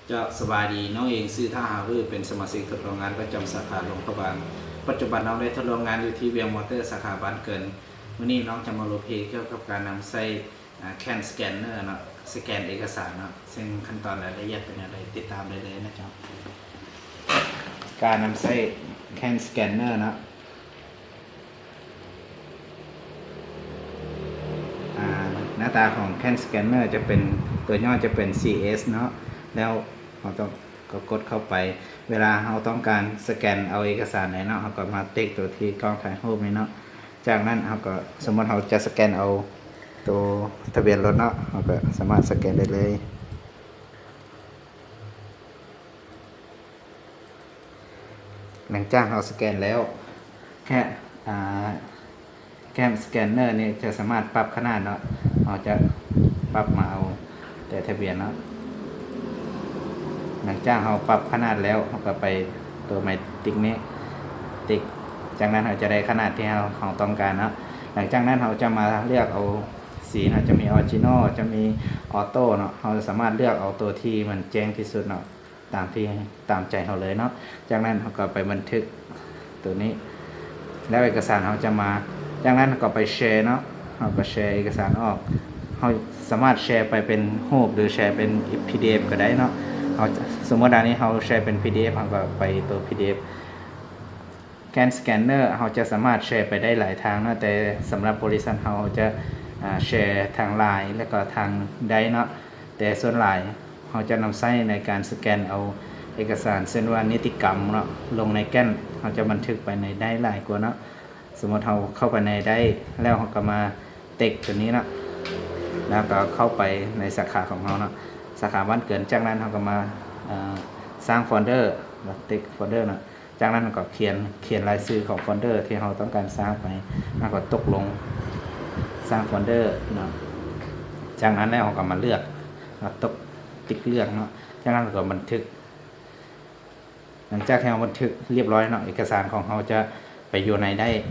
ເຈົ້າ ສະບາຍດີ, ນ້ອງເອງຊື່ ທ້າວ ຫາວື ເປັນສະມາຊິກທົດລອງງານປະຈຳສາຂາຫຼວງພະບາງ. ປັດຈຸບັນນ້ອງໄດ້ທົດລອງງານຢູ່ທີ່ວຽງມໍເຕີ ສາຂາບ້ານເກີນ. ມື້ນີ້ນ້ອງຈະມາລົມເພກ່ຽວກັບການນຳໃຊ້ ອາ CAN Scanner ເນາະ, ສະແກນເອກະສານເນາະ, ເຊິ່ງຂັ້ນຕອນລາຍລະອຽດເປັນແນວໃດ ຕິດຕາມໄດ້ເລີຍນະເຈົ້າ. ການນຳໃຊ້ CAN Scanner ເນາະ. ອາ ໜ້າຕາຂອງ CAN Scanner ຈະເປັນ ຕົວຫຍໍ້ຈະເປັນ C S ເນາະ, ແລ້ວເຮົາຕ້ອງ ກໍກົດເຂົ້າໄປ. ເວລາເຮົາຕ້ອງການສະແກນເອົາເອກະສານໃດເນາະ, ເຮົາກໍມາຕິກຕົວທີ່ກ້ອງຖ່າຍຮູບນີ້ເນາະ. ຈາກນັ້ນເຮົາກໍ ສົມມຸດເຮົາຈະສະແກນເອົາໂຕທະບຽນລົດເນາະ, ເຮົາກໍສາມາດສະແກນໄດ້ເລີຍ. ຫຼັງຈາກເຮົາສະແກນແລ້ວ ແຄ່ ອາ CAN Scanner ນີ້ຈະສາມາດປັບຂະໜາດເນາະ, ເຮົາຈະປັບມາເອົາແຕ່ທະບຽນເນາະ. ຫຼັງຈາກເຮົາປັບຂະໜາດແລ້ວ, ເຮົາກໍໄປຕົວໄມຕິກນີ້ ຕິກ, ຈາກນັ້ນເຮົາຈະໄດ້ຂະໜາດທີ່ເຮົາ ເຮົາຕ້ອງການເນາະ. ຫຼັງຈາກນັ້ນເຮົາຈະມາເລືອກເອົາສີເນາະ, ຈະມີ Original ຈະມີ Auto ເນາະ, ເຮົາສາມາດເລືອກເອົາຕົວທີ່ມັນແຈ້ງທີ່ສຸດເນາະ. ຕາມທີ່ ຕາມໃຈເຮົາເລີຍເນາະ. ຈາກນັ້ນເຮົາກໍໄປບັນທຶກຕົວນີ້ ແລ້ວເອກະສານເຮົາຈະມາ. ຈາກນັ້ນເຮົາກໍໄປແຊເນາະ, ເຮົາກໍແຊເອກະສານອອກ. ເຮົາສາມາດແຊໄປເປັນຮູບ ຫຼື ແຊເປັນ PDF ກໍໄດ້ເນາະ. ເຮົາ ສົມມຸດອັນນີ້ເຮົາແຊເປັນ PDF ເຮົາກໍໄປຕົວ PDF. CAN Scanner ເຮົາຈະສາມາດແຊໄປໄດ້ຫຼາຍທາງເນາະ, ແຕ່ສຳລັບບໍລິສັດເຮົາຈະ ອາ ແຊທາງ LINE ແລ້ວກໍທາງ Drive ເນາະ. ແຕ່ສ່ວນຫຼາຍເຮົາຈະນຳໃຊ້ໃນການສະແກນເອົາເອກະສານ ເຊັ່ນວ່ານິຕິກຳເນາະ ລົງໃນ CAN, ເຮົາຈະບັນທຶກໄປໃນ Drive ຫຼາຍກວ່າເນາະ. ສົມມຸດເຮົາເຂົ້າໄປໃນ Drive ແລ້ວເຮົາກໍມາຕິກຕົວນີ້ເນາະ, ແລ້ວກໍເຂົ້າໄປໃນສາຂາຂອງເຮົາເນາະ, ສາຂາບ້ານເກີນ. ຈາກນັ້ນເຮົາກໍມາ ເອີ ສ້າງໂຟນເດີ, ມາຕິກໂຟນເດີເນາະ. ຈາກນັ້ນເຮົາກໍຂຽນ ຂຽນລາຍຊື່ຂອງໂຟນເດີທີ່ເຮົາຕ້ອງການສ້າງໄປ, ເຮົາກໍຕົກລົງສ້າງໂຟນເດີເນາະ. ຈາກນັ້ນແລ້ວເຮົາກໍມາເລືອກ, ເຮົາຕົກຕິກເລືອກເນາະ. ຈາກນັ້ນເຮົາກໍບັນທຶກ. ຫຼັງຈາກທີ່ເຮົາບັນທຶກຮຽບຮ້ອຍເນາະ, ເອກະສານຂອງເຮົາຈະໄປຢູ່ໃນ Drive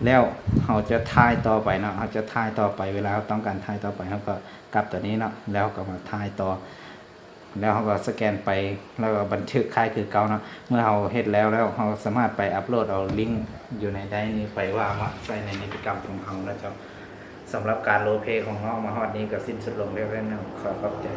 ແລ້ວ. ເຮົາຈະຖ່າຍຕໍ່ໄປເນາະ, ເຮົາຈະຖ່າຍຕໍ່ໄປ. ເວລາເຮົາຕ້ອງການຖ່າຍຕໍ່ໄປ, ເຮົາກໍກັບຕົວນີ້ເນາະ, ແລ້ວເຮົາກໍມາຖ່າຍຕໍ່. ແລ້ວເຮົາກໍສະແກນໄປ ແລ້ວກໍບັນທຶກຄ້າຍຄືເກົ່າເນາະ. ເມື່ອເຮົາເຮັດແລ້ວແລ້ວ ເຮົາສາມາດໄປອັບໂຫຼດເອົາລິ້ງຢູ່ໃນ Drive ນີ້ໄປວາງໄວ້ໃສ່ໃນນິຕິກຳຂອງເຮົານະເຈົ້າ. ສຳລັບການໂລເພຂອງນ້ອງມາຮອດນີ້ກໍສິ້ນສຸດລົງແລ້ວເນາະ. ຂໍຂອບໃຈ.